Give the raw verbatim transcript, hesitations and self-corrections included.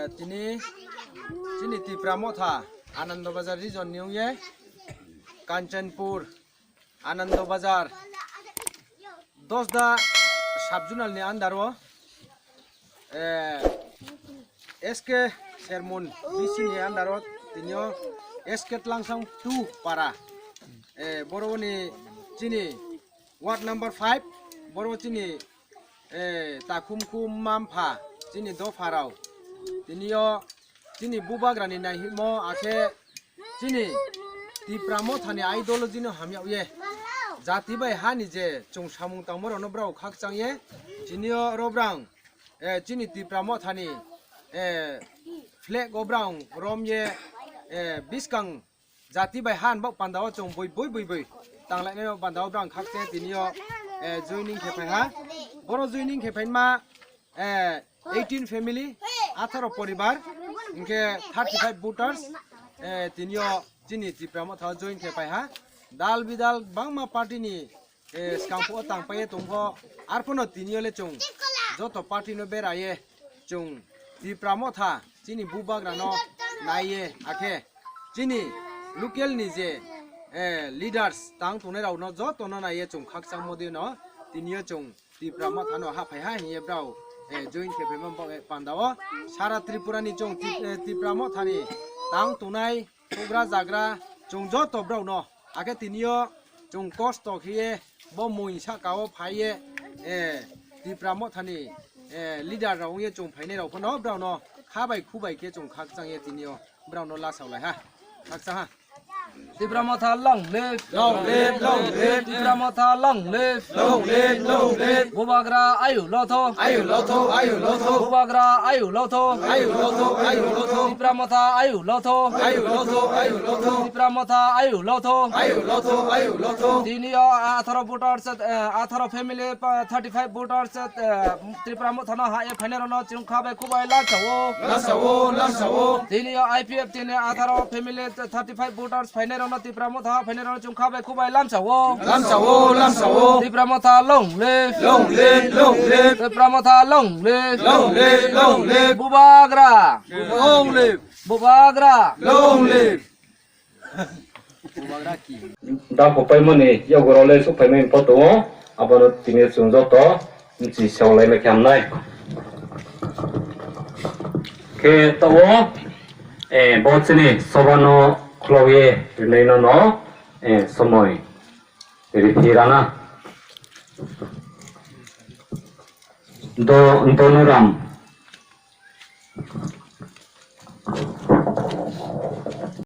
Tini chini Tipra Motha Anando Bazar region ni wngye Kanchanpur Anando Bazar Dosda sub-zonal ni under o, eh, S K Sermon B C ni under o tinio S K Tlangsang two para, eh, boroni chini ward number five, boro chini, eh, takhum khum mampha chini dopharao tinio chini bubagrani naihimo akhe chini Tipra Mothani ideology no hamya ye jati bai hani je chwng samung tangma rokno brao khakchang ye tinio robrang, eh, chini Tipra Mothani, eh, flag o brao rom ye, eh, biskang jati bai han bok pandao chwng bui bui bui bui tanglainai pandao brang khakche tinio, eh, joining khe phai ha. Boro joining khe phaima, eh, eighteen family, atharo poribar, hingkhe thirty five voters, eh, tinio chini Tipra Motha join khe phai ha. Dal bidal bangma party ni, eh, skang phuo tang paye tongpho, arphono tinio le chwng joto party no beraye chwng Tipra Motha chini bubagra no naiye akhe chini local ni je, eh, leaders tang tongnai rao no joto no naiye chwng khakchang modi no tinio chwng Tipra Motha no haphai ha hiye brao, eh, join khe phaima bo, eh, pandao sara Tripura ni chwng Ti-, eh, Tipra Motha ni tang tongnai Hugra jagra chwng joto brao no, akhe tinio chwng kosto khiye bo mui saka o phaiye, eh, Tipra Mothani, eh, leader rao wngye chwng phainai rao phano brao no kha bai khu bai khe chwng khakchang ye tinio brao no lasao lai ha, khakchang ha. Tipra Motha long live. Long live, long live. Tipra Motha long live. Long live, long live. Bubagra ayu lotho. Ayu lotho, ayu lotho. Bubagra ayu lotho. Ayu lotho, ayu lotho. Tipra Motha ayu lotho. Ayu lotho, ayu lotho. Tipra Motha ayu lotho. Ayu lotho, ayu lotho. Tinio atharo voters, eh, atharo family, pa, thirty five voters, eh, Tipra Motha no ha e phainai rao no chwng kha bai khu bai lamsao. Lamsao, lamsao. Tinio I P F T ni atharo family, thirty five voters phainai rao no Tipra Motha phainai rao no chwng kha bai khu bai lamsao. Lamsao, lamsao. Tipra Motha long live. Long live, long live. Tipra Motha long live. Long live, long live. Bubagra. Long live. Bubagra. Long live. Da hopaimani yogorole sokphaimani poto abono tini chwng joto mchi sewlai ma khamnai. Khe tao, eh, bo chini sobano khulogwi rinai no no, eh, somoi riphirana. Do, Donoram.